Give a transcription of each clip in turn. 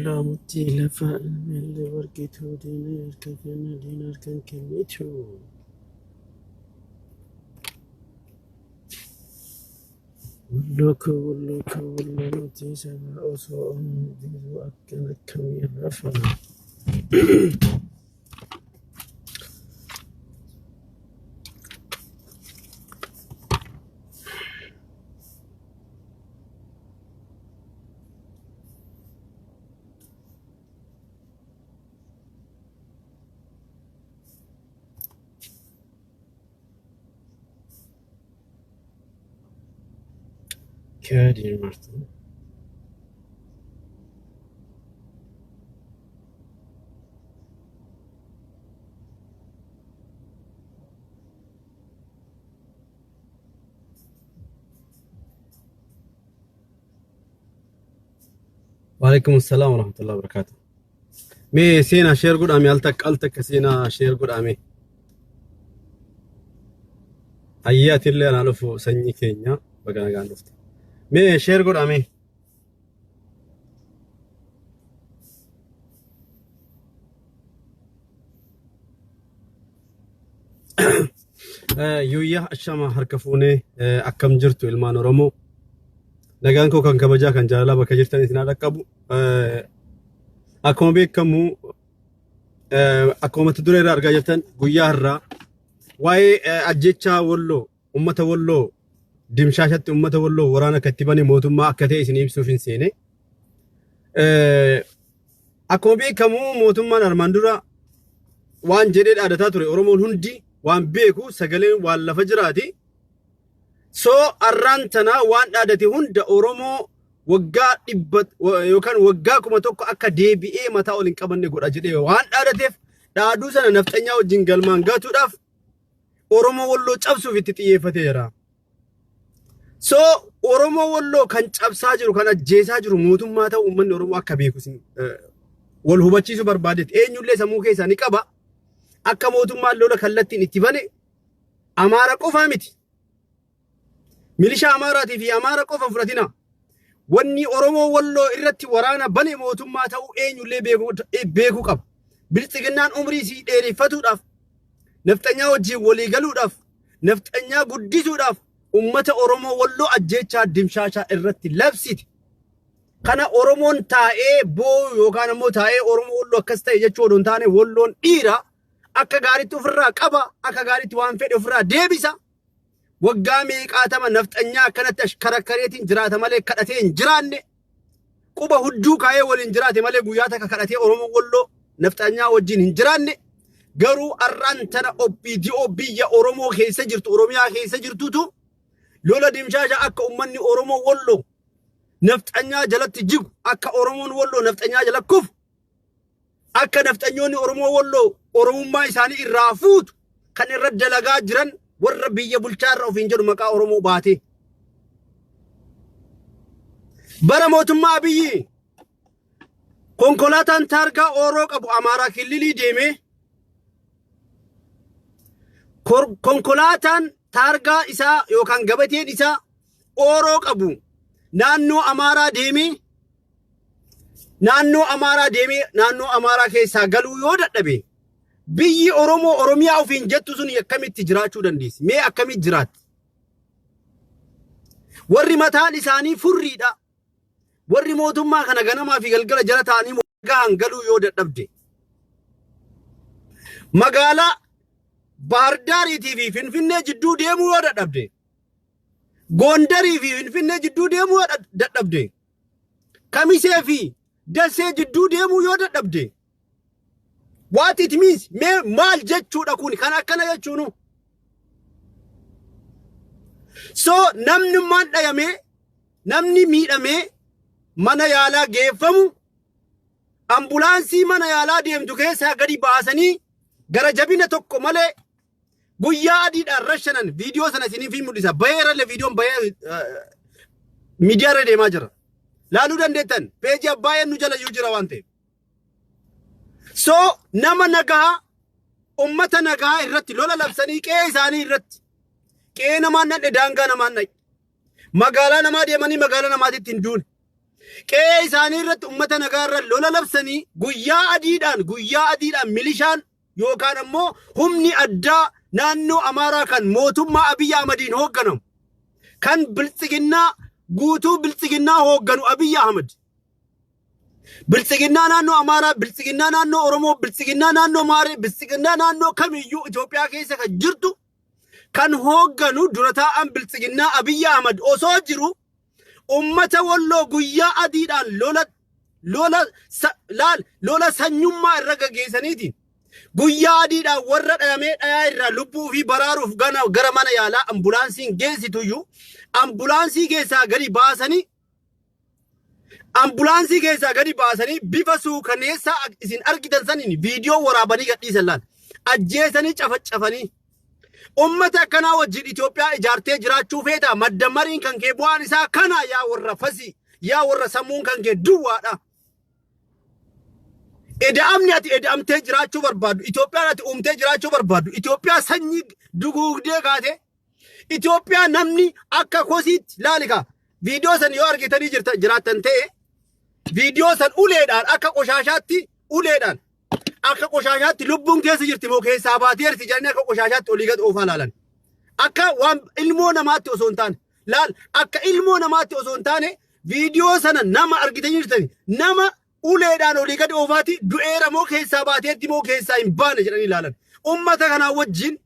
Laamutti lafa ilmeellee warqituu diina harka kenna diina harkan kennitu. Walloo koo walloo koo walloo nuti saba osoo onnee dhiisuu akkan akkamii rafa. Kadir Martin. Waalaikum assalam warahmatullahi wabarakatuh. Mee seenaa share godhame al takka al takka seenaa share godhame. Hayyaatillee anaa dhufu sanyii keenya baga nagaan dhufte. Mee share godhame. Yuuyyaa ashama harka fuunee akkam jirtu ilmaan Oromoo. Nagaan koo kan kabajaa kan jaalalaa bakka jirtan isin haa dhaqqabu. Akkuma beekamu akkuma mata duree irraa argaa jirtan guyyaa har'aa waa'ee ajjechaa Walloo uummata Walloo dimshaashatti uummata Walloo waraana akka itti bane mootummaa akka ta'e isin ibsuuf hin seene. Akkuma beekamu mootummaan armaan dura waan jedhee dhaadataa ture Oromoon hundi waan beeku sagaleen waan lafa jiraati. So arraan tanaa waan dhaadate hunda Oromoo waggaa dhibba yookaan waggaa 1000 akka deebi'ee mataa ol hin qabanne godha jedhee waan dhaadateef dhaaduu sana nafxanyaa wajjin galmaan gaatuudhaaf Oromoo Walloo cabsuuf itti xiyyeeffateera. So Oromoo Walloo kan cabsaa jiru kan ajjeesaa jiru mootummaa ta'uu uummanni Oromoo akka beeku isin wal hubachiisuu barbaadetti eenyullee sammuu keessaa ni qaba. Akka mootummaan lola kallattiin itti bane Amaara qofaa miti. Milishaa Amaaraatii fi Amaara qofa hin fudhatina. Wanni Oromoo Walloo irratti waraana bane mootummaa ta'uu eenyullee beekuu qaba. Biltsiginnaan umrii isii dheereffatuudhaaf, nafxanyaa wajjin walii galuudhaaf, nafxanyaa guddisuudhaaf ummata Oromoo Walloo ajjeechaa dimshaashaa irratti labsite. Kana Oromoon taa'ee boo'u yookaan ammoo taa'ee Oromoo Walloo akkas ta'e jechuu odoo hin taane Walloon dhiira akka gaariitti ofirraa qaba, akka gaariitti waan fedhe ofirraa deebisa. Waggaa meeqaatama nafxanyaa akkanatti ashkarakkareetiin jiraata malee kadhatee hin jiraanne. Quba hudduu kaa'ee waliin jiraate malee guyyaa takka kadhatee Oromoo Walloo nafxanyaa wajjin hin jiraanne. Garuu arraan tana OPDO biyya Oromoo keessa jirtu Oromiyaa keessa jirtutu lola dimshaasha akka uummanni Oromoo Walloo nafxanyaa jalatti jigu akka Oromoon Walloo nafxanyaa jala kufu akka nafxanyoonni Oromoo Walloo Oromummaa isaanii irraa fuutu kan irra dalagaa jiran warra biyya bulchaa irra ofiin jedhu maqaa Oromoo baatee. Bara mootummaa Abiyyi konkolaataan taargaa Ooroo qabu Amaaraa Killilii deemee konkolaataan taargaa isaa yookaan gabateen isaa Ooroo qabu naannoo Amaaraa deemee naannoo Amaaraa deemee naannoo Amaaraa keessaa galuu yoo dadhabe biyyi Oromoo Oromiyaa ofiin jettu sun akkamitti jiraachuu dandeessi? Mee akkamitti jiraatti? Warri mataan isaanii furriidha. Warri mootummaa kana ganamaa fi galgala jala ta'anii gahan galuu yoo dadhabde. Magaalaa Baardaariitii fi Finfinnee jidduu deemuu yoo dadhabde. Goondarii fi Finfinnee jidduu deemuu yoo dadhabde. Kamisee fi Dasee jidduu deemuu yoo dadhabde. What it means? Mee maal jechuudha kun kan akkana jechuunu? So namnummaan dhayamee namni miidhamee mana yaalaa geeffamu ambulaansii mana yaalaa deemtu keessaa gadi baasanii gara jabina tokko malee guyyaa adiidhaan rashanan viidiyoo sana isiniif hin mul'isa. Bayeerallee viidiyoon bayee miidiyaa irra deemaa jira. Laaluu dandeettan peejii abbaa eenyu jala iyyuu jira waan ta'eef. So nama nagaa ummata nagaa irratti lola labsanii qe'ee isaanii irratti qe'ee namaan dhaqne daangaa namaan dhaqne magaalaa namaa deemanii magaalaa namaatitti hin duune. Qe'ee isaanii irratti uummata nagaa irra lola labsanii guyyaa adiidhaan milishaan yookaan ammoo humni addaa naannoo Amaaraa kan mootummaa Abiyyi Ahmadiin hoogganamu, kan Biltsiginnaa guutuu, Biltsiginnaa hoogganu Abiyyi Ahmad. Biltsiginnaa naannoo Amaaraa, Biltsiginnaa naannoo Oromoo, Biltsiginnaa naannoo Maaree, Biltsiginnaa naannoo kamiyyuu Itoophiyaa keessa kan jirtu kan hoogganu dura taa'an Biltsiginnaa Abiyyi Ahmad osoo jiru ummata Walloo guyyaa adiidhaan lola laal lola sanyummaa irra gaggeessaniitiin guyyaa adiidhaan warra dhayamee dhayaa irraa lubbuu fi baraaruuf gara mana yaalaa ambulaansiin geessituyyuu ambulaansii keessaa gadi baasanii, ambulaansii keessaa gadi baasanii bifa suukaneessaa isin argitan saniin viidiyoo waraabanii gadhiisan. Laal, ajjeesanii cafacafanii. Ummata akkanaa wajjin Itoophiyaa ijaartee jiraachuu feetaa? Madda mariin kan kee bu'aan isaa kana. Yaa warra fasii, yaa warra sammuun kan kee duwwaadha. Eda'amni ati eda'amtee jiraachuu barbaaddu, Itoophiyaan ati uumtee jiraachuu barbaaddu, Itoophiyaa sanyii duguugdee kaate, Itoophiyaa namni akka kosiitti laalika. Viidiyoo san yoo argitanii jiraattan ta'e, viidiyoo san uleedhaan akka qoshaashaatti, uleedhaan akka qoshaashaatti, lubbuun keessa jirti moo keessaa baateerti jedhanii akka qoshaashaatti olii gad oofaa laalan. Akka waan ilmoo namaatti osoo hin taane, laal, akka ilmoo namaatti osoo hin taane, viidiyoo sana nama argitanii jirtani, nama uleedhaan olii gad oofaati du'eera moo keessaa baateetti moo keessaa hin baane jedhanii ilaalan. Ummata kanaa wajjin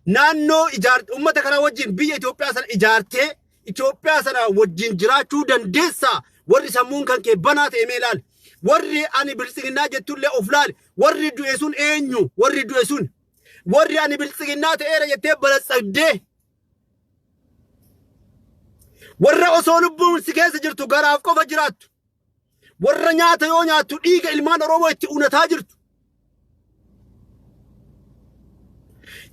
naannoo ijaar, ummata kanaa wajjin biyya Itoophiyaa sana ijaartee Itoophiyaa sana wajjin jiraachuu dandeessaa? Warri sammuun kan kee banaa ta'e mee ilaali. Warri ani Biltsiginnaa jettullee of laali. Warri du'e sun eenyu? Warri du'e sun, warri ani Biltsiginnaa ta'eera jettee balatsagdee, warra osoo lubbuun si keessa jirtu garaaf qofa jiraattu, warra nyaata yoo nyaattu dhiiga ilmaan Oromoo itti unataa jirtu,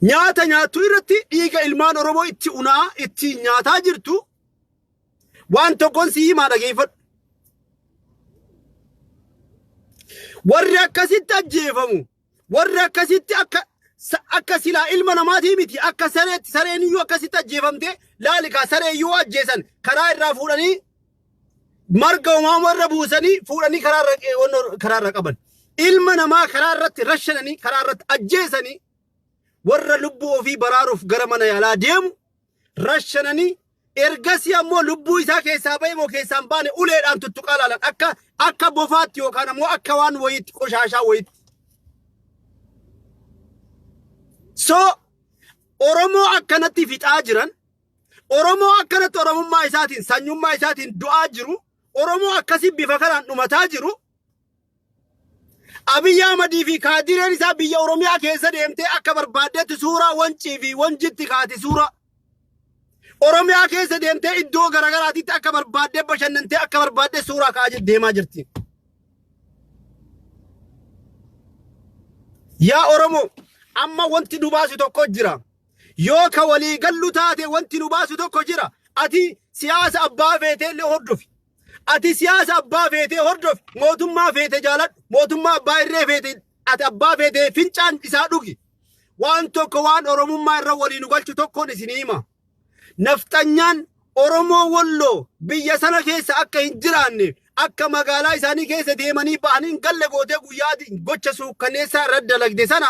nyaata nyaattu irratti dhiiga ilmaan Oromoo itti unaa itti nyaataa jirtu, waan tokkoon si himaa, dhageeffadhu. Warri akkasitti ajjeefamu, warri akkasitti akka silaa ilma namaatii miti, akka sareetti, sareen iyyuu akkasitti ajjeefamte laalikaa. Saree iyyuu ajjeesan karaa irraa fuudhanii marga uumamaa irra buusanii fuudhanii karaa irra qaban. Ilma namaa karaa irratti rashananii, karaa irratti ajjeesanii, warra lubbuu ofii baraaruuf gara mana yaalaa deemu rashananii, ergasii ammoo lubbuu isaa keessaa ba'e moo keessaa hin baane uleedhaan tuttuqaa laalan akka bofaatti yookaan ammoo akka waan wayiitti, qoshaashaa wayiitti. So Oromoo akkanatti fixaa jiran, Oromoo akkanatti Oromummaa isaatiin, sanyummaa isaatiin du'aa jiru, Oromoo akkasii bifa kanaan dhumataa jiru. Abiyyi Ahmadii fi kaadireen isaa biyya Oromiyaa keessa deemtee akka barbaaddetti suuraa Wancii fi Wanjitti kaati suuraa. Oromiyaa keessa deemtee iddoo garaagaraatitti akka barbaaddee bashannantee akka barbaaddee suuraa ka'aa deemaa jirti. Yaa Oromoo, amma wanti nu baasu tokko jira. Yoo ka walii gallu taate, wanti nu baasu tokko jira. Ati siyaasa abbaa feetee illee hordofi. Ati siyaasa abbaa feetee hordofi. Mootummaa feete jaaladhu. Mootummaa abbaa irree feete, ati abbaa feetee fincaan isaa dhugi. Waan tokko, waan Oromummaa irra walii nu galchu tokkoon isinii hima. Nafxanyaan Oromoo Walloo biyya sana keessa akka hin jiraanne, akka magaalaa isaanii keessa deemanii ba'anii hin galle gootee guyyaa adii gocha suukkaneessaa irra dalagde sana,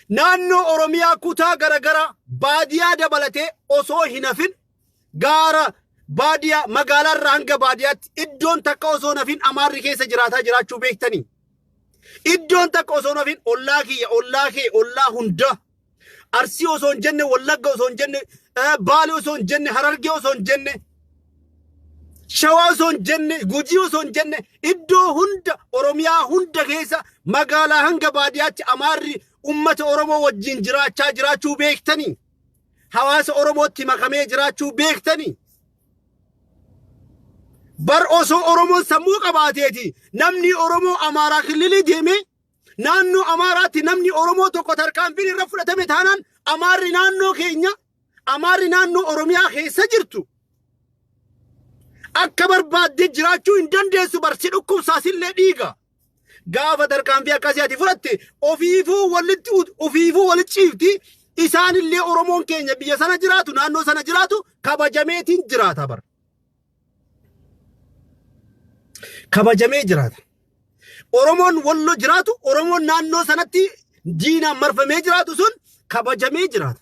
naannoo Oromiyaa kutaa garagaraa baadiyaa dabalatee osoo hin hafin, gaara, baadiyaa, magaalaarraa hanga baadiyaatti iddoon takka osoo hin hafin Amaarri keessa jiraataa jiraachuu beektanii. Iddoon takka osoo hin hafin, ollaa kiyya, ollaa kee, ollaa hundaa. Arsii osoo hin jenne, Wallagga osoo hin jenne, Baalee osoo hin jenne, Harargee osoo hin jenne, Shawaa osoo hin jenne, Gujii osoo hin jenne, iddoo hunda, Oromiyaa hunda keessa magaalaa hanga baadiyaatti Amaarri ummata Oromoo wajjin jiraachaa jiraachuu beektanii. Hawaasa Oromootti makamee jiraachuu beektanii. Bar osoo Oromoon sammuu qabaateeti namni Oromoo Amaaraa kililii deemee naannoo Amaaraatti namni Oromoo tokko tarkaanfiin irra fudhatame taanaan, Amaarri naannoo keenya, Amaarri naannoo Oromiyaa keessa jirtu akka barbaaddee jiraachuu hin dandeessu. Bar si dhukkubsaasillee dhiiga. Gaafa tarkaanfii akkasii ati fudhatte ofiifuu walitti ciifti. Isaanillee Oromoon keenya biyya sana jiraatu, naannoo sana jiraatu kabajameetiin jiraata bar. Kabajamee jiraata. Oromoon Walloo jiraatu, Oromoon naannoo sanatti diinaan marfamee jiraatu sun kabajamee jiraata.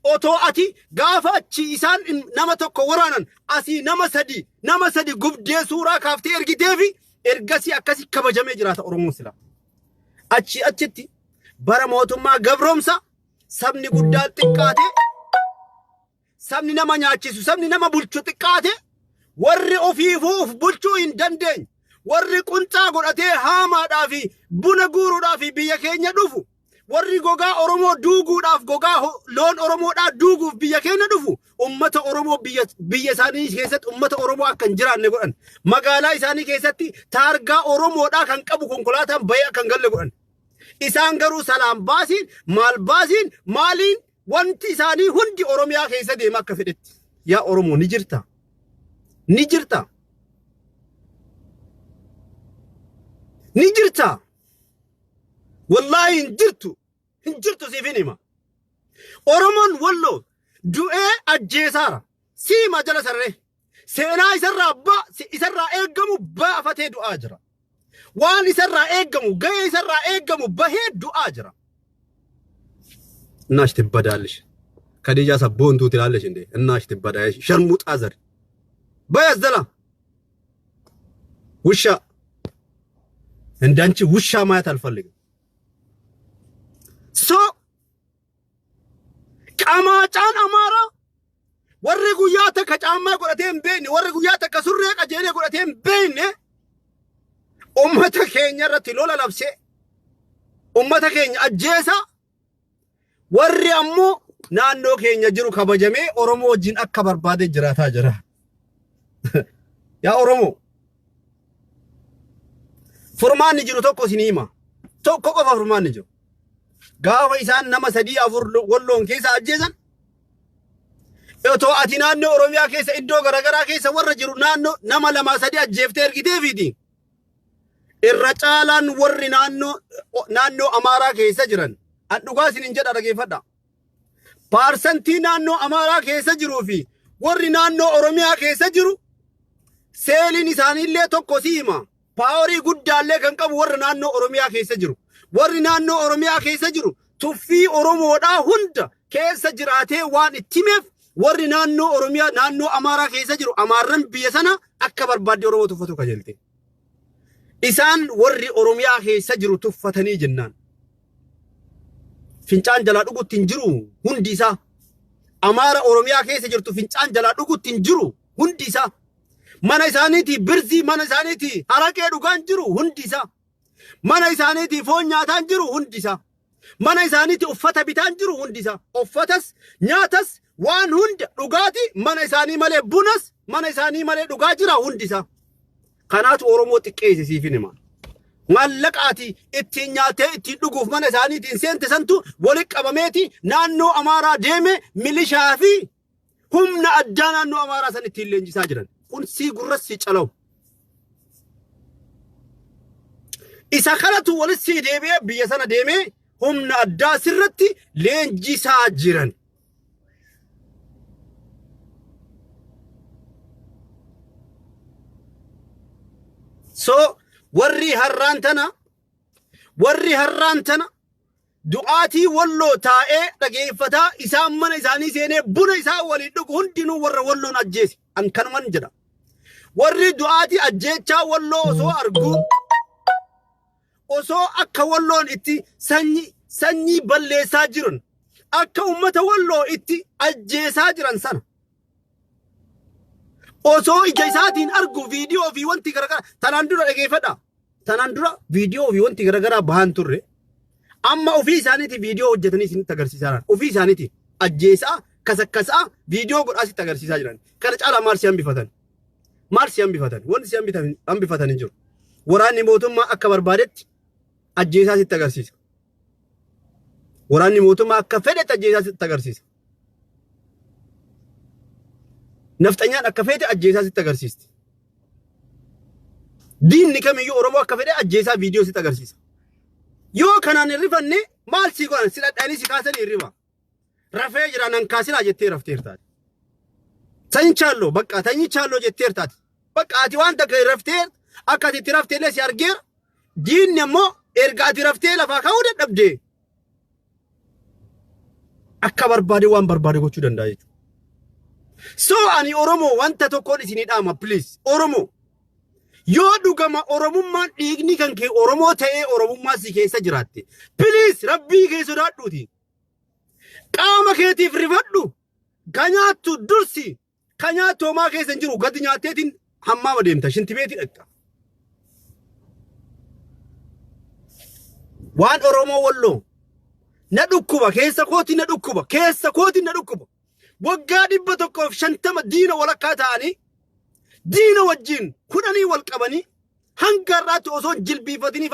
Otoo ati gaafa achi isaan nama tokko waraanan asii nama sadi gubdee suuraa kaaftee ergiteefi ergasii akkasii kabajamee jiraata Oromoon sila. Achi achitti bara mootummaa gabroomsa sabni guddaan xiqqaate, sabni nama nyaachisu, sabni nama bulchu xiqqaate, warri ofiifuu of bulchuu hin dandeenye, warri quncaa godhatee haamaadhaa fi buna guuruudhaa fi biyya keenya dhufu, warri gogaa Oromoo duuguudhaaf, gogaa loon Oromoodhaa duuguuf biyya keenya dhufu, ummata Oromoo biyya isaanii keessatti ummata Oromoo akka hin jiraanne godhan. Magaalaa isaanii keessatti taargaa Oromoodhaa kan qabu konkolaataan bahee akka hin galle godhan. Isaan garuu salaam baasiin, maal baasiin, maaliin, wanti isaanii hundi Oromiyaa keessa deema akka fedhetti. Yaa Oromoo, ni jirta. Ni jirta. Ni jirta. Wallaahi hin jirtu. Hin jirtu, siif hin hima. Oromoon Walloo du'ee ajjeesaara. Siima jala sararee. Seenaa isarraa ba isarraa eeggamu baafatee du'aa jira. Waan isarraa eeggamu, gahee isarraa eeggamu bahee du'aa jira. እናሽ ትበዳለሽ ከዲጃ ሰቦንቱ ትላለሽ እንዴ? እናሽ ትበዳለሽ። ሸርሙጣ ዘር በያዘላ ውሻ፣ እንዳንቺ ውሻ ማየት አልፈልግም። So qamaacaan Amaaraa, warri guyyaa takka caammaa godhatee hin beekne, warri guyyaa takka surree qajeelee godhatee hin beekne, ummata keenya irratti lola labsee ummata keenya ajjeesa. Warri ammoo naannoo keenya jiru kabajamee Oromoo wajjin akka barbaade jiraataa jira. Yaa Oromoo, furmaanni jiru tokko isin hima. Tokko qofa furmaanni jiru. Gaafa isaan nama sadii afur Walloon keessa ajjeesan, otoo ati naannoo Oromiyaa keessa iddoo garaagaraa keessa warra jiru naannoo nama lama sadii ajjeeftee ergiteefiiti. Irra caalaan warri naannoo Amaaraa keessa jiran, an dhugaa isinin jedha, dhageeffadha. Percentii naannoo Amaaraa keessa jiruu fi warri naannoo Oromiyaa keessa jiru seeliin isaaniillee tokko si hima. Powerii guddaallee kan qabu warra naannoo Oromiyaa keessa jiru. Warri naannoo Oromiyaa keessa jiru tuffii Oromoodhaa hunda keessa jiraatee waan itti himeef, warri naannoo Oromiyaa naannoo Amaaraa keessa jiru, Amaarran biyya sana akka barbaadde Oromoo tuffatu kajeelte. Isaan warri Oromiyaa keessa jiru tuffatanii jennaan. Fincaan jalaa dhugutti hin jiru hundi isaa. Amaara Oromiyaa keessa jirtu fincaan jalaa dhugutti hin jiru hundi isaa. Mana isaaniitii birzii, mana isaaniitii haraqee dhugaan jiru hundi isaa. Mana isaaniitii foon nyaataan jiru hundi isaa. Mana isaaniitii uffata bitaan jiru hundi isaa. Uffatas, nyaatas, waan hunda, dhugaatii mana isaanii malee, bunas mana isaanii malee dhugaa jira hundi isaa. Kanaatu Oromoo xiqqeesse, siifin hima. Maallaqa ati ittiin nyaattee ittiin dhuguuf mana isaaniitiin seente santu walitti qabameeti naannoo Amaaraa deeme, milishaa fi humna addaa naannoo Amaaraa san ittiin leenjisaa jiran. Kun sii gurras sii calawu. Isa kanatu walitti sii deebi'ee biyya sana deemee humna addaa sirratti leenjisaa jiran. So warri har'aan tana du'aatii Walloo taa'ee dhageeffataa, isaan mana isaanii seenee buna isaa waliin dhugu hundinuu warra Walloon ajjeese. An kanuman jedha. Warri du'aatii ajjeechaa Walloo osoo arguu, osoo akka Walloon itti sanyii balleessaa jiran, akka ummata Walloo itti ajjeesaa jiran sana osoo ija isaatiin argu, viidiyoo fi wanti garagaraa tanaan dura, dhageeffadha. Tanaan dura viidiyoo fi wanti garagaraa bahan turre. Amma ofii isaaniitii viidiyoo hojjetanii isinitti agarsiisaa jiran. Ofii isaaniitii ajjeesaa, kasakkasaa, viidiyoo godhaa sitti agarsiisaa jiran. Kana caalaa maal si hambifatan? Maal si hambifatan? Wanti si hambifatan hin jiru. Waraanni mootummaa akka barbaadetti ajjeesaa sitti agarsiisa. Waraanni mootummaa akka fedhetti ajjeesaa sitti agarsiisa. Nafxanyaan akka feete ajjeesaa sitti agarsiisti. Diinni kamiyyuu Oromoo akka fedhe ajjeesaa viidiyoo sitti agarsiisa. Yoo kanaan hin rifanne maal sii godhan? Si dhadhaanii si kaasanii hin rifa. Rafee jira, nan kaasinaa jettee rafteertaati. ተኝቻለሁ በቃ ተኝቻለሁ jetteertaati. Bakka ati waan takka raftee Akka ati itti raftee illee si argeera. Diinni ammoo erga ati raftee lafaa ka'uu dadhabde akka barbaade waan barbaade gochuu danda'a jechuudha. So ani Oromoo wanta tokkoon isinii dhaama, please. Oromoo, yoo dhugama Oromummaan dhiigni kan kee Oromoo ta'ee Oromummaa si keessa jiraatte, please, rabbii kee sodaadhuuti. Qaama keetiif rifadhu. Ka nyaattu dursi. Ka nyaattu homaa keessa hin jiru, gadi nyaatteetiin hammaama deemta, shintibeetii dhaqxa. Waan Oromoo Walloo na dhukkuba, keessa kooti na dhukkuba, keessa kooti na dhukkuba. Waggaa 150 diina walakkaa ta'anii, diina wajjin kudhanii wal qabanii, hanga har'aatti osoo hin jilbiifatiniif,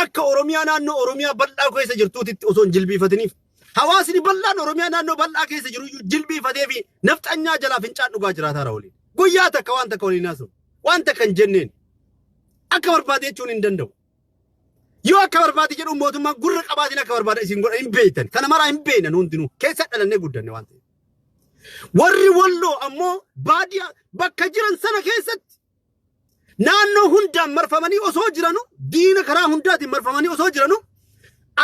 akka Oromiyaa naannoo Oromiyaa bal'aa keessa jirtuutitti osoo hin jilbiifatiniif, hawaasni bal'aan Oromiyaa naannoo bal'aa keessa jiru iyyuu jilbiifatee fi nafxanyaa jalaa fincaan dhugaa jiraataa waliin. Guyyaa takka waan takka waliin haasa'u. Waan takka hin jenneen. Akka barbaade jechuun hin danda'u. Yoo akka barbaade jedhu mootummaan gurra qabaatiin akka barbaade isin godha hin beektan. Kana maraa hin beeknan hundinuu. Keessa dhalannee guddanne waan ta'eef. Warri Walloo ammoo baadiyaa bakka jiran sana keessatti naannoo hundaan marfamanii osoo jiranu, diina karaa hundaatiin marfamanii osoo jiranu,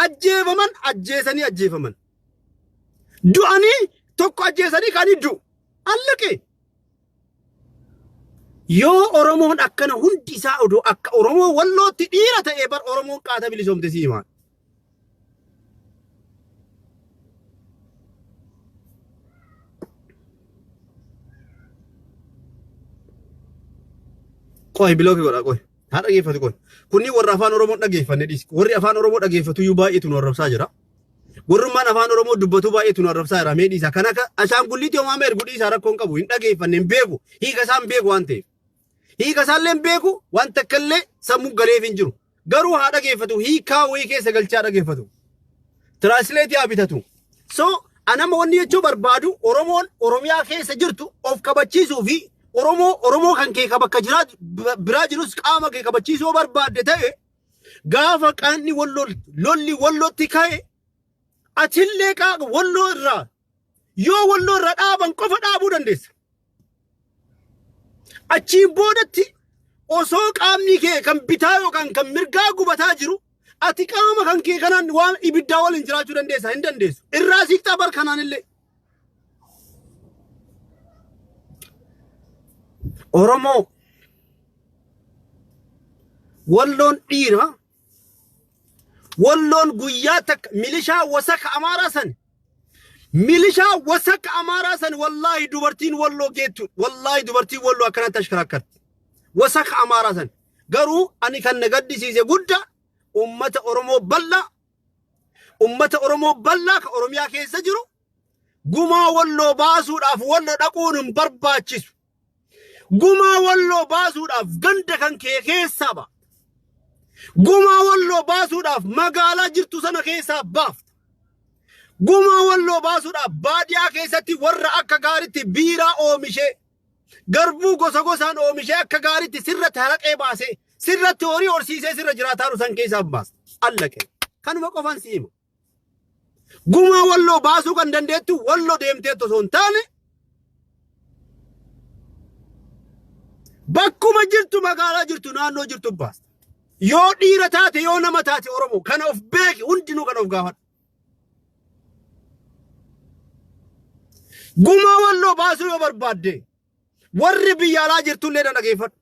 ajjeefaman, ajjeesanii ajjeefaman. Du'anii tokko ajjeesanii kaanii du'u. Allaqee. Yoo Oromoon akkana hundi isaa odoo akka Oromoo Wallootti dhiira ta'ee bar Oromoon qaata bilisoomte sii himaa. Qoy, block godha, qoy. Haa dhageeffatu, qoy. Kunni warra afaan Oromoo dhageeffanne dhiisi. Warri afaan Oromoo dhageeffatu iyyuu baay'eetu nu arrabsaa jira. Warrummaan afaan Oromoo dubbatu baay'eetu nu arrabsaa jira. Mee dhiisa. Kan akka ashaangulliitii homaa ergu dhiisa, rakkoon qabu. Hin dhageeffanne, hin beeku. Hiika isaan beeku waan ta'eef. Hiika isaallee hin beeku, waan takka illee sammuu galeef hin jiru. Garuu haa dhageeffatu, hiikaa wayii keessa galchaa dhageeffatu. Translate haa bitatu. So anama wanni jechuu barbaadu, Oromoon Oromiyaa keessa jirtu of kabachiisuu fi Oromoo kan kee ka bakka biraa jirus qaama kee kabachiisuu yoo barbaadde ta'e, gaafa qaanni Walloo lolli Wallootti ka'e, atillee qaaqa Walloo irraa yoo Walloo irraa dhaaban qofa dhaabuu dandeessa. Achiin boodatti osoo qaamni kee kan bitaa yookaan kan mirgaa gubataa jiru, ati qaama kan kee kanaan waan ibiddaa waliin jiraachuu dandeessa hin dandeessu. Irraa siiqxaa bar kanaan illee. Oromoo Walloon dhiira. Walloon guyyaa takka milishaa wasaka Amaaraa san, milishaa wasaka Amaaraa san, wallaahi dubartiin Walloo geettu, wallaahi dubartiin Walloo akkanatti ashkarakkarti wasaka Amaaraa san. Garuu ani kan na gaddisiise guddaa ummata Oromoo bal'aa, ummata Oromoo bal'aa ka Oromiyaa keessa jiru gumaa Walloo baasuudhaaf Walloo dhaquun hin barbaachisu. Gumaa Walloo baasuudhaaf ganda kan kee keessaa ba'a. Gumaa Walloo baasuudhaaf magaalaa jirtu sana keessaa baafta. Gumaa Walloo baasuudhaaf baadiyaa keessatti warra akka gaariitti biiraa oomishee, garbuu gosa gosaan oomishee, akka gaariitti sirratti haraqee baasee, sirratti horii horsiisee sirra jiraataa san keessaa baasta. Allaqee. Kanuma qofaan si hima. Gumaa Walloo baasuu kan dandeettu Walloo deemteettu osoo hin taane, bakkuma jirtu, magaalaa jirtu, naannoo jirtu baasta. Yoo dhiira taate, yoo nama taate, Oromoo kana of beeki, hundinuu kana of gaafadhu. Gumaa Walloo baasuu yoo barbaadde, warri biyya alaa jirtullee na dhageeffadhu.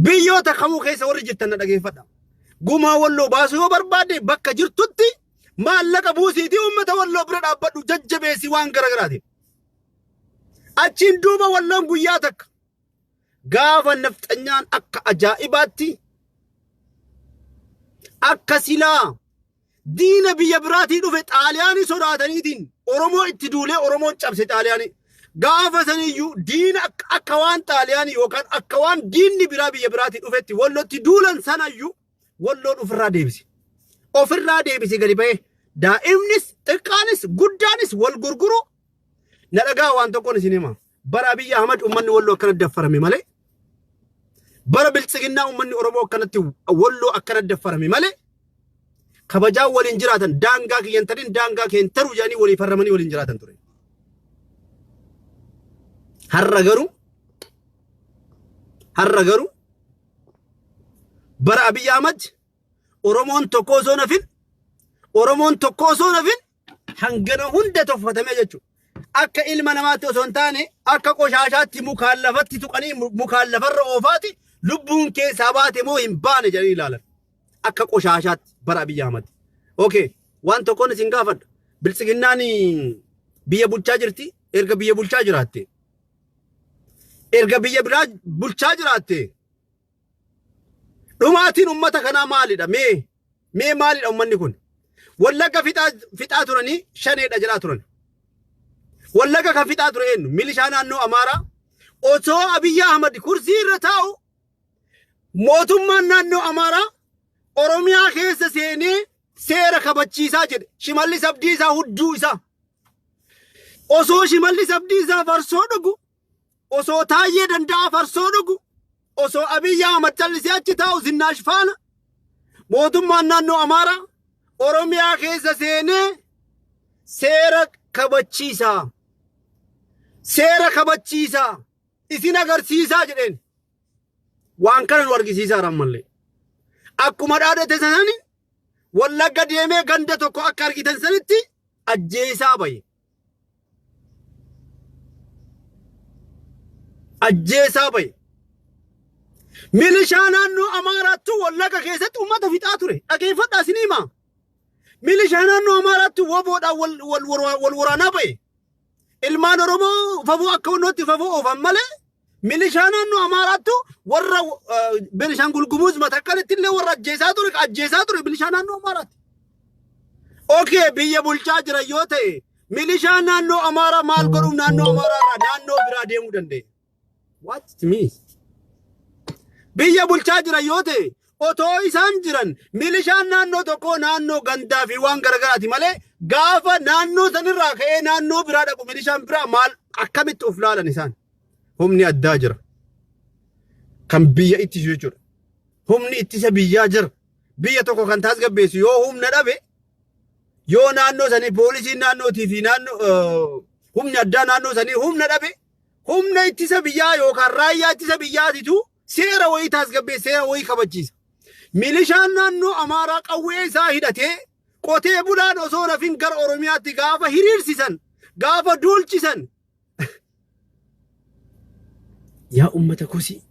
Biyyoota kamuu keessa warri jirtan na dhageeffadha. Gumaa Walloo baasuu yoo barbaadde, bakka jirtutti maallaqa buusiitii uummata Walloo bira dhaabbadhu, jajjabeessi waan garaagaraatiin. Achiin duuba Walloon guyyaa takka gaafa nafxanyaan akka ajaa'ibaatti akka silaa diina biyya biraatii dhufe Xaaliyaanii sodaataniitiin Oromoo itti duulee Oromoon cabse Xaaliyaanii. Gaafa saniyyuu diina akka waan Xaaliyaanii yookaan akka waan diinni biraa biyya biraatii dhufetti Wallotti duulan sanayyuu Walloon ofirraa deebise. Ofirraa deebise, gadi ba'ee daa'imnis xiqqaanis guddaanis wal gurguru. Na dhagaa, waan tokkoon isin hima. Bara Abiyyi Ahmad uummanni Walloo akkanatti daffarame malee, bara Biltsiginnaa uummanni Oromoo akkanatti Walloo akkanatti daffarame malee, kabajaa waliin jiraatan, daangaa kiyyan tarin daangaa keen taru jedhanii walii farramanii waliin jiraatan ture. Har'a garuu Bara Abiyyi Ahmad Oromoon tokko osoo nafin, Oromoon tokko osoo nafin hangana hunda toffatamee jechuudha. Akka ilma namaatti osoo hin taane akka qoshaashaatti mukaan lafatti tuqanii mukaan lafarra oofaati lubbuun keessaa baate moo hin baane jedhanii ilaalan. Akka qoshaashaatti bara Abiyyi Ahmad. Okay, waan tokkoon isin gaafadha. Biltsiginnaan biyya bulchaa jirti, erga biyya bulchaa jiraatte. Erga biyya biraa bulchaa jiraatte. Dhumaatiin ummata kanaa maalidha? Mee maalidha ummanni kun? Wallagga fixaa turanii shaneedha jedhaa turan. Wallagga kan fixaa ture eenyu? Milishaa naannoo Amaaraa. Osoo Abiyyi Ahmad kursii irra taa'u mootummaan naannoo Amaaraa Oromiyaa keessa seenee seera kabachiisaa jedhe. Shimallis Abdiisaa hudduu isaa. Osoo Shimallis Abdiisaa farsoo dhugu, osoo Taayyee Danda'aa farsoo dhugu, osoo Abiyyi Ahmad callisee achi taa'u Zinnaash faana mootummaan naannoo Amaaraa Oromiyaa keessa seenee seera kabachiisaa. Seera kabachiisaa. Isin agarsiisaa jedheen. Waan kana nu argisiisaa ammallee. Akkuma dhaadate sanani Wallagga deemee ganda tokko akka argitan sanitti ajjeesaa bahe. Ajjeesaa bahe. Milishaa naannoo Amaaraattu Wallagga keessatti uummata fixaa ture. Dhageeffadhaa isin himaa. Milishaa naannoo Amaaraattu woboodhaan wal waraanaa bahe. Ilmaan Oromoo fafoo akka wannootti fafoo oofan malee milishaa naannoo Amaaraattu warra Benishaangul Gumuz Matakkalitti illee warra ajjeesaa ture milishaa naannoo Amaaraatti. Okay, biyya bulchaa jira yoo ta'e milishaan naannoo Amaaraa maal godhuuf naannoo Amaaraa irraa naannoo biraa deemuu dandeenya? What it means? Biyya bulchaa jira yoo ta'e, otoo isaan jiran milishaan naannoo tokkoo naannoo gandaa fi waan garagaraati malee gaafa naannoo sanirraa ka'ee naannoo biraa dhaqu milishaan biraa maal akkamitti of laalan isaan? Humni addaa jira. Kan biyya ittisu jechuudha. Humni ittisa biyyaa jira. Biyya tokko kan tasgabbeessu yoo humna dhabe, yoo naannoo sanii poolisiin naannootii fi naannoo humni addaa naannoo sanii humna dhabe, humna ittisa biyyaa yookaan raayyaa ittisa biyyaatitu seera wayii tasgabbeessa, seera wayii kabachiisa. Milishaan naannoo Amaaraa qawwee isaa hidhatee qotee bulaan osoo rafin gara Oromiyaatti gaafa hiriirsisan, gaafa duulchisan. Yaa ummata kosii,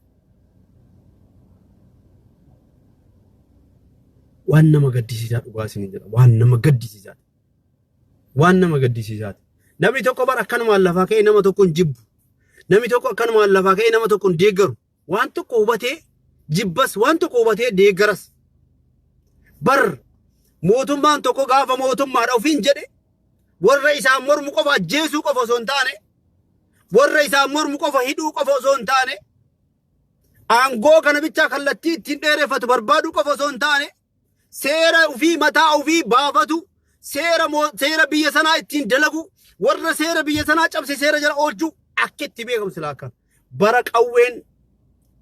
waan nama gaddisiisaa, dhugaa isiniin jedha, waan nama gaddisiisaa, waan nama gaddisiisaati. Namni tokko bara akkanumaan lafaa ka'ee nama tokko hin jibbu. Namni tokko akkanumaan lafaa ka'ee nama tokko hin deeggaru. Waan tokko hubatee jibbas, waan tokko hubatee deeggaras. Bar mootummaan tokko gaafa mootummaadha ofiin jedhe warra isaan mormu qofa ajjeesuu qofa osoo hin taane, warra isaan mormu qofa hidhuu qofa osoo hin taane, aangoo kana bichaa kallattii ittiin dheereffatu barbaaduu qofa osoo hin taane, seera ofii mataa ofii baafatu, seera biyya sanaa ittiin dalagu, warra seera biyya sanaa cabse seera jala oolchuu akka itti beekamu silaa akka bara qawween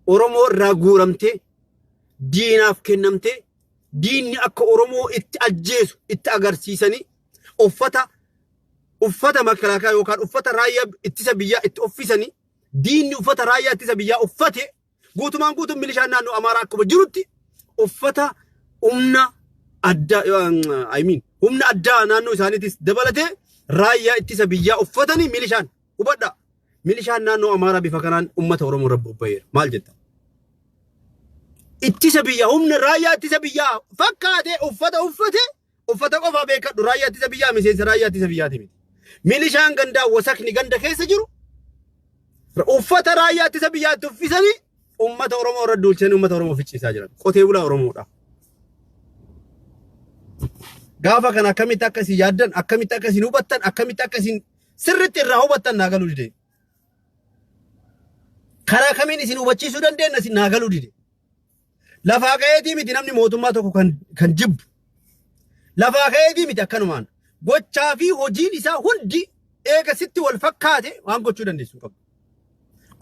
Oromoo irraa guuramtee diinaaf kennamtee diinni akka Oromoo itti ajjeesu itti agarsiisanii uffata makalaakaa yookaan uffata raayyaa ittisa biyyaa itti uffisanii, diinni uffata raayyaa ittisa biyyaa uffate, guutumaan guutuun milishaan naannoo Amaaraa akkuma jirutti uffata humna addaa, I mean, humna addaa naannoo isaaniitis dabalatee raayyaa ittisa biyyaa uffatanii milishaan, hubadhaa, milishaan naannoo Amaaraa bifa kanaan ummata Oromoo irra bobba'eera. Maal jetta? Ittisa biyyaa, humna raayyaa ittisa biyyaa fakkaatee uffata uffate, uffata qofaa beekadhu, raayyaa ittisa biyyaa miseensa raayyaa ittisa biyyaati miti. Milishaan gandaa wasakni ganda keessa jiru uffata raayyaa ittisa biyyaatti uffisanii ummata Oromoo irra duulchanii ummata Oromoo ficciisaa jiran. Qotee bulaa Oromoodha. Gaafa kana akkamitti akka isin yaaddan, akkamitti akka isin hubattan, akkamitti akka isin sirriitti irraa hubattan naa galuu dide. Karaa kamiin isin hubachiisuu dandeenya isin naa galuu dide. Lafaa ka'eetii miti namni mootummaa tokko kan jibbu. Lafaa ka'eetii miti akkanumaan. Gochaa fi hojiin isaa hundi eega sitti wal fakkaate waan gochuu dandeessu hin qabdu.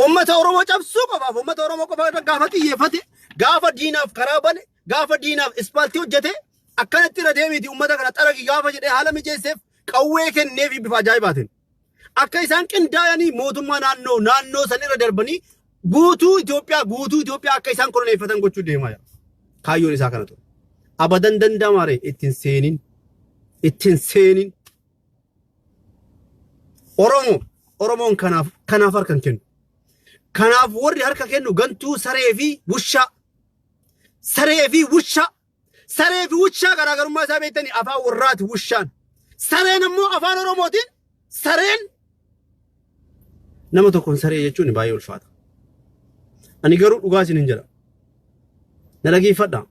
Uummata Oromoo cabsuu qofaaf uummata Oromoo qofa irra gaafa xiyyeeffate, gaafa diinaaf karaa bane, gaafa diinaaf ispaaltii hojjete, akkanatti irra deemiiti uummata kana xaragi gaafa jedhee haala mijeesseef, qawwee kenneefi bifa ajaa'ibaatiin. Akka isaan qindaa'anii mootummaa naannoo san irra darbanii guutuu Itoophiyaa akka isaan koloneeffatan gochuu deemaa jira. Kaayyoon isaa kana ture. Abadan danda'amaare ittiin seenin. Ittiin seenin. Oromoo Oromoon kanaaf harka hin kennu. Kanaaf warri harka kennu gantuu saree fi wushaa. Saree fi wushaa. Saree fi wushaa garaagarummaa isaa beektanii afaan warraati wushaan. Sareen ammoo afaan Oromootiin sareen nama tokkoon saree jechuun baay'ee ulfaata. Ani garuu dhugaa isiniin jedha. Na dhageeffadhaa.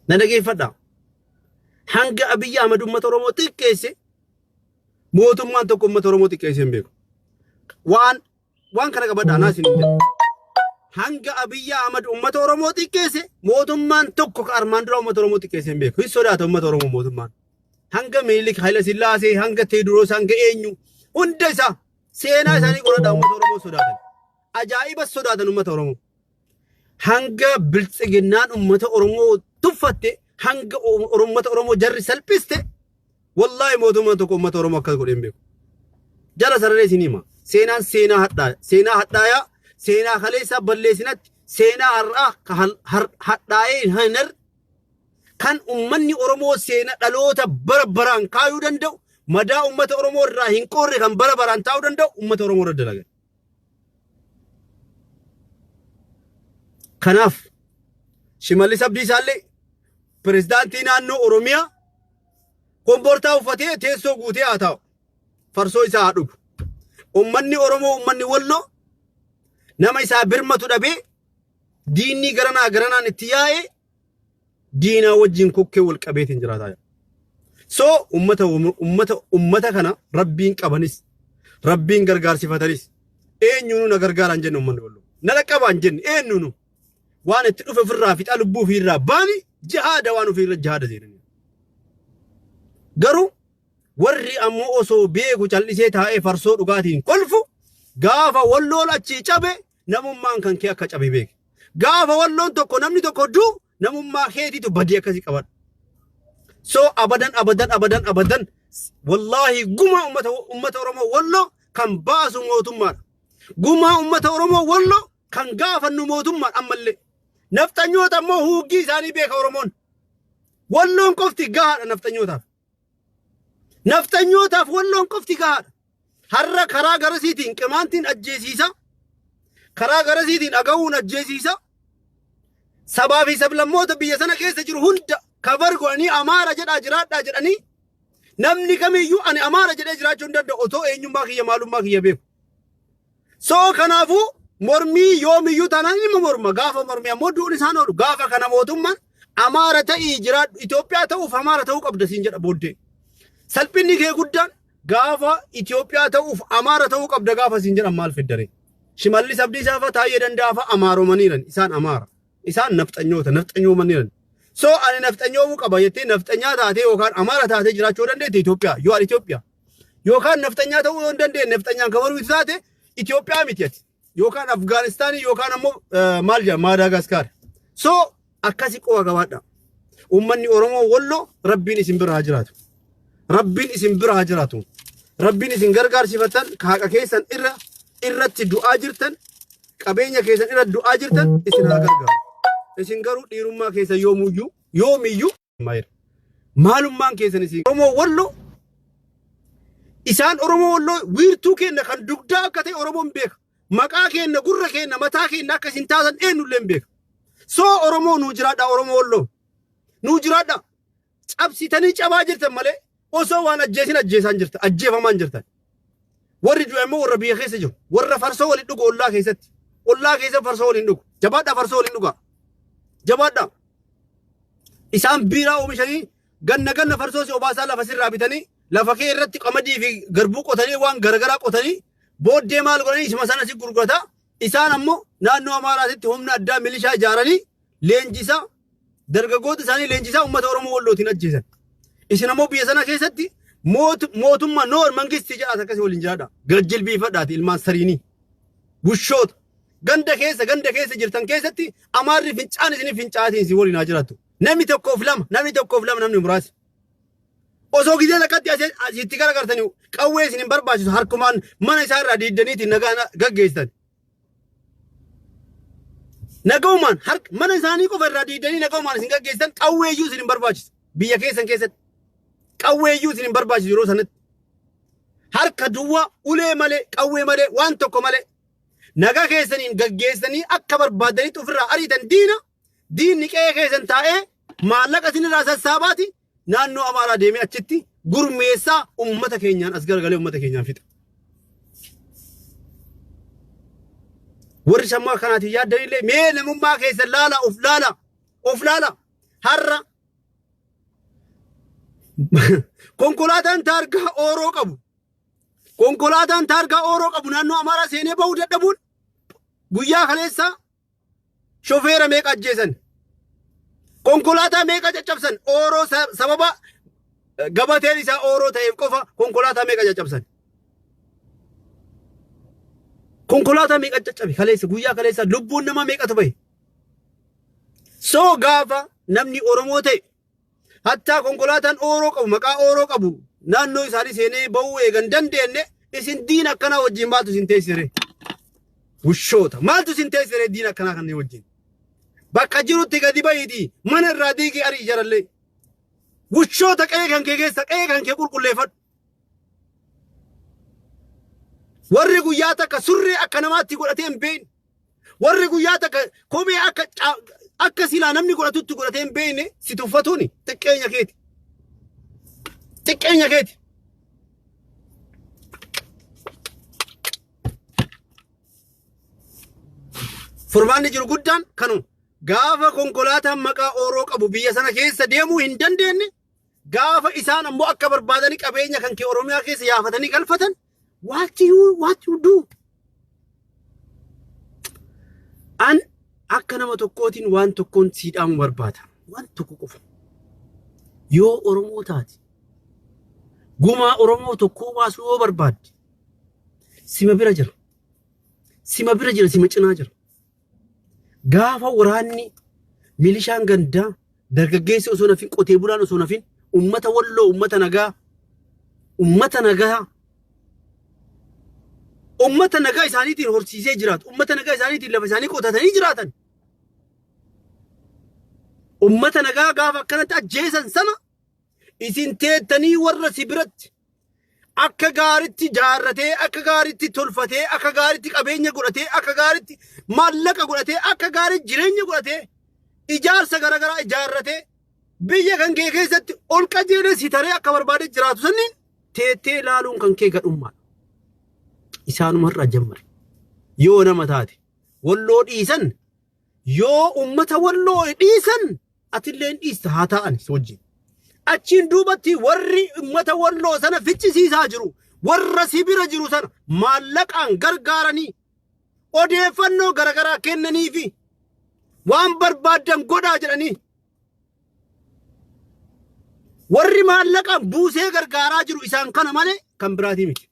Na dhageeffadhaa. Hanga Abiyyi Ahmad uummata Oromoo xiqqeesse mootummaan tokko uummata Oromoo xiqqeesse hin beeku. Waan kana qabadhaa naa isiniin jedha. Hanga Abiyyi Ahmad uummata Oromoo xiqqeesse mootummaan tokko ka armaan dura uummata Oromoo xiqqeesse hin beeku. Hin sodaata uummata Oromoo mootummaan. Hanga Minilik, Haayila Sillaasee, hanga Teediroos, hanga eenyu hunda isaa seenaa isaanii qoradhaa uummata Oromoo sodaatan. Ajaa'iba sodaatan uummata Oromoo. Hanga biltsiginnaan uummata Oromoo tuffatte, hanga uummata Oromoo jarri salphiste, wallaahi mootummaan tokko uummata Oromoo akkas godhee hin beeku. Jala sararee isin hima. Seenaan seenaa hadhaa, seenaa hadhaayaa, seenaa kaleessaa balleessinatti, seenaa har'aa ka hadhaa'ee hin kan uummanni Oromoo seena dhaloota bara baraan kaayuu danda'u, madaa uummata Oromoo irraa hin qoorre kan bara baraan taa'uu danda'u uummata Oromoo irra dalagan. Kanaaf Shimallis Abdiisaallee pirezidaantii naannoo Oromiyaa kombortaa uffatee teessoo guutee haa taa'u. Farsoo isaa haa dhugu. Uummanni Oromoo uummanni Walloo nama isaa birmatu dhabee diinni garanaa garanaan itti yaa'ee diinaa wajjin kokkee wal qabeetiin jiraataa jira. So ummata kana rabbiin qabanis rabbiin gargaarsifatanis eenyuunu na gargaaraan jenne ummanni Walloo. Na dhaqqabaan jenne eenyuunu waan itti dhufe ofirraa fixaa lubbuu ofiirraa baani jihaada waan ofiirra jihaada seenanii. Garuu warri ammoo osoo beeku callisee taa'ee farsoo dhugaatiin kolfu gaafa Walloon achii cabe namummaan kan kee akka cabe beeki. Gaafa Walloon tokko namni tokko du'u namummaa keetiitu badii akkasii qabadhu. So abadan abadan abadan abadan wallaahi gumaa ummata Oromoo Walloo kan baasu mootummaadha. Gumaa ummata Oromoo Walloo kan gaafannu mootummaadha ammallee. Nafxanyoota ammoo huuggii isaanii beeka Oromoon. Walloon qofti gahaadha nafxanyootaaf. Nafxanyootaaf Walloon qofti gahaadha. Har'a karaa garasiitiin Qimaantiin ajjeesiisa. Karaa garasiitiin Agawuun ajjeesiisa. Sabaa fi sablammoota biyya sana keessa jiru hunda kabar godhanii Amaara jedhaa jiraadhaa jedhanii namni kamiyyuu ani Amaara jedhee jiraachuu hin danda'u otoo eenyummaa kiyya maalummaa kiyya beeku. So kanaafuu mormii yoomiyyuu taanaan ilma morma gaafa mormii ammoo du'uun isaan oolu gaafa kana mootummaan Amaara ta'ii jiraadhu Itoophiyaa ta'uuf Amaara ta'uu qabda siin jedha booddee. Salphinni kee guddaan gaafa Itoophiyaa ta'uuf Amaara ta'uu qabda gaafa siin jedhan maal fiddaree. Shimallis Abdiisaa fa'a Taayyee Danda'aa fa'a Amaaromaniiran isaan Amaara. Isaan nafxanyoota nafxanyoomaniiran. So ani nafxanyoomuu qaba jettee nafxanyaa taatee yookaan Amaara taatee jiraachuu dandeette Itoophiyaa yoo ani Itoophiyaa. Yookaan nafxanyaa ta'uu yoo hin dandeenye nafxanyaan kan mormitu taate Itoophiyaa miti ati. Yookaan Afgaanistaanii yookaan ammoo maal jedhama Maadaagaskaar. So akkasi qofa qabaadha. Uummanni Oromoo Walloo rabbiin isin bira haa jiraatu. Rabbiin isin bira haa jiraatu. Rabbiin isin gargaarsifattan haqa keessan irra irratti du'aa jirtan qabeenya keessan irra du'aa jirtan isin haa gargaaru. Isin garuu dhiirummaa keessan yoomuyyuu yoomiyyuu maalummaan keessan isin Oromoo Walloo isaan Oromoo Walloo wiirtuu keenya kan dugdaa akka ta'e Oromoon beeka. Maqaa keenya gurra keenya mataa keenya akka isin taatan eenyullee hin beeka. So Oromoo nuu jiraadha Oromoo Walloo. Nuu jiraadha. Cabsitanii cabaa jirtan malee osoo waan ajjeesin ajjeesaan jirtan ajjeefamaan jirtan. Warri du'e immoo warra biyya keessa jiru. Warra farsoo waliin dhugu ollaa keessatti. Ollaa keessa farsoo waliin dhugu. Jabaadhaa farsoo waliin dhugaa. Jabaadhaa. Isaan biiraa oomishanii ganna ganna farsoo si obaasaa lafa sirraa bitanii lafa kee irratti qamadii fi garbuu qotanii waan garagaraa qotanii booddee maal godhanii isuma sana si gurgurata. Isaan ammoo naannoo Amaaraatitti humna addaa milishaa ijaaranii leenjisaa dargaggoota isaanii leenjisaa uummata Oromoo Wallootiin ajjeesan. Isin ammoo biyya sana keessatti mootummaa noor mangistii jedhaas akkasii waliin jiraadha. Gad jilbiifadhaati ilmaan sariinii. Bushoota. Ganda keessa jirtan keessatti Amaarri fincaan isinii fincaatiin isin waliin haa jiraattu. Namni tokkoof lama namni tokkoof lama namni muraasi. Osoo gizee takkatti asitti garagartanii qawwee isin hin barbaachisu harkumaan mana isaa irraa diiddaniitiin nagaa gaggeessitan. Nagaumaan harka mana isaanii qofa irraa diidanii nagaumaan isin gaggeessan qawweeyyuu isin hin barbaachisu. Biyya keessan keessatti qawweeyyuu isin hin barbaachisu yeroo sanatti. Harka duwwaa ulee malee qawwee malee waan tokko malee nagaa keessaniin gaggeessanii akka barbaadanitti ofirraa ariitan diina diinni qe'ee keessan taa'ee maallaqa isinirraa sassaabaati naannoo Amaaraa deemee achitti gurmeessaa uummata keenyaan as garagalee uummata keenyaan fixa. Warri sammuu akkanaatiin yaaddanillee mee namummaa keessan laala of laala of laala har'a konkolaataan taargaa ooroo qabu konkolaataan taargaa ooroo qabu naannoo Amaaraa seenee bahuu dadhabuun guyyaa kaleessaa shofeera meeqa ajjeesan konkolaataa meeqa caccabsan ooroo sababa gabateen isaa ooroo ta'eef qofa konkolaataa meeqa caccabsan konkolaataa meeqa caccabe kaleessa guyyaa kaleessa lubbuun namaa meeqatu bahe soo gaafa namni Oromoo ta'e hattaa konkolaataan ooroo qabu maqaa ooroo qabu naannoo isaanii seenee bahuu eegan dandeenye isin diina akkanaa wajjin maaltu isin teessire wushoota maaltu isin teessire diina akkanaa kanneen wajjin bakka jirutti gadi bahiitii mana irraa diigii arii jarallee wushoota qe'ee kan kee keessa qe'ee kan kee qulqulleeffadhu. Warri guyyaa takka surree akka namaatti godhatee hin beekne warri guyyaa takka kophee akka akka silaa namni godhatutti godhatee hin beekne si tuffatuuni xiqqeenya keeti. Xiqqeenya keeti. Furmaanni jiru guddaan kanuma. Gaafa konkolaataan maqaa ooroo qabu biyya sana keessa deemuu hin dandeenye gaafa isaan ammoo akka barbaadanii qabeenya kan kee Oromiyaa keessa yaafatanii galfatan what you do? An akka nama tokkootiin waan tokkoon sii dhaamu barbaada. Waan tokko qofa. Yoo Oromoo taate gumaa Oromoo tokkoo baasuu yoo barbaadde sima bira jira. Sima bira jira, sima cinaa jira. Gaafa waraanni milishaan gandaa dargaggeessi osoo nafin qotee bulaan osoo nafin ummata walloo ummata nagaa ummata nagaa ummata nagaa isaaniitiin horsiisee jiraatu ummata nagaa isaaniitiin lafa isaanii qotatanii jiraatan ummata nagaa gaafa akkanatti ajjeesan sana isin teettanii warra si biratti akka gaaritti jaarratee akka gaaritti tolfatee akka gaaritti qabeenya godhatee akka gaaritti maallaqa godhatee akka gaaritti jireenya godhatee ijaarsa garaagaraa ijaarratee biyya kan kee keessatti ol qajeelee si taree akka barbaade jiraatu sanniin teettee ilaaluun kan kee gadhummaadha. Isaanuma irraa jammare. Yoo nama taate walloo dhiisan yoo ummata walloo dhiisan atillee dhiista haa ta'an si wajjin. Achiin duubatti warri ummata walloo sana ficcisiisaa jiru warra si bira jiru sana maallaqaan gargaaranii odeeffannoo garaagaraa kennanii fi waan barbaaddan godhaa jedhanii warri maallaqaan buusee gargaaraa jiru isaan kana malee kan biraatii miti.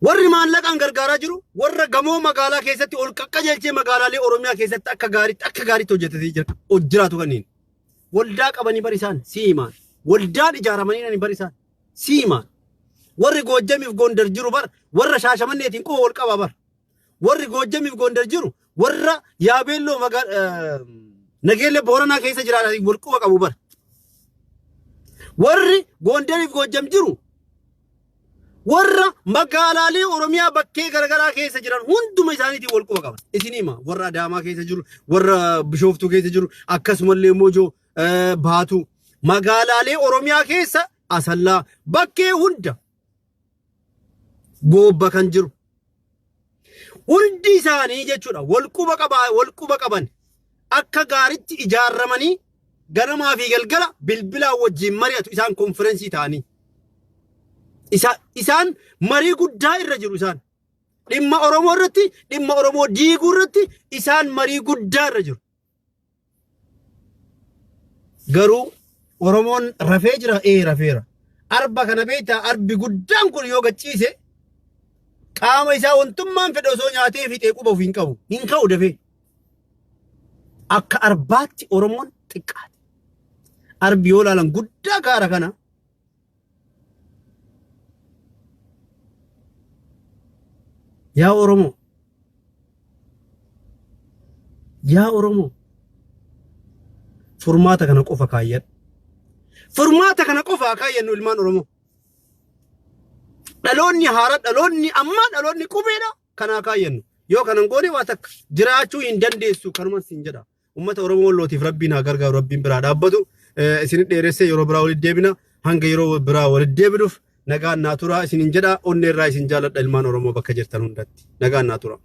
Warri maallaqaan gargaaraa jiru warra gamoo magaalaa keessatti ol qaqqajeelchee magaalaalee Oromiyaa keessatti akka gaariitti hojjetatee jira jiraatu kanneen. Waldaa qabanii bar isaan siimaan. Waldaan ijaaramanii nani bar isaan siimaan. Warri Goojjamiif Gondar jiru bar warra Shaashamanneetiin quba wal qaba bar. Warri Goojjamiif Gondar jiru warra Yaabeelloo Nageellee Booranaa keessa jiraatan wal quba qabu bar. Warri Gondariif Goojjam jiru warra magaalaalee Oromiyaa bakkee garaagaraa keessa jiran hunduma isaaniitiin wal quba qaban. Isin hima warra Adaamaa keessa jiru, warra Bishooftuu keessa jiru, akkasumallee Mojoo Baatu. Magaalaalee Oromiyaa keessa Asallaa bakkee hunda goobba kan jiru. Hundi isaanii jechuudha wal quba qabaa wal quba qaban akka gaaritti ijaarramanii ganamaa fi galgala bilbilaan wajjin mari'atu isaan konferensii ta'anii. Isaan marii guddaa irra jiru isaan. Dhimma Oromoo irratti, dhimma Oromoo diiguu irratti isaan marii guddaa irra jiru. Garuu Oromoon rafee jira ee rafeera. Arba kana beektaa arbi guddaan kun yoo gachiise qaama isaa wantummaan fedhe osoo nyaatee fixee quba ofii hin qabu. Hin ka'u dafee. Akka arbaatti Oromoon xiqqaate. Arbi yoo ilaalan guddaa gaara kana. Yaa Oromoo. Yaa Oromoo. Furmaata kana qofa kaayyadhu. Furmaata kana qofa haa kaayyannu ilmaan Oromoo. Dhaloonni haaraa, dhaloonni ammaa, dhaloonni qubeedha kanaa kaayyannu. Yoo kanan goone waa takka jiraachuu hin dandeessu, kanuma siin jedha. Uummata Oromoo Wallootiif Rabbiin haa gargaaru, Rabbiin biraa dhaabbatu. Isin dheeressee yeroo biraa walitti deebina. Hanga yeroo biraa walitti deebinuuf nagaan naa turaa isinin jedha. Onnee irraa isin jaaladha ilmaan Oromoo bakka jirtan hundatti. Nagaan naa turaa.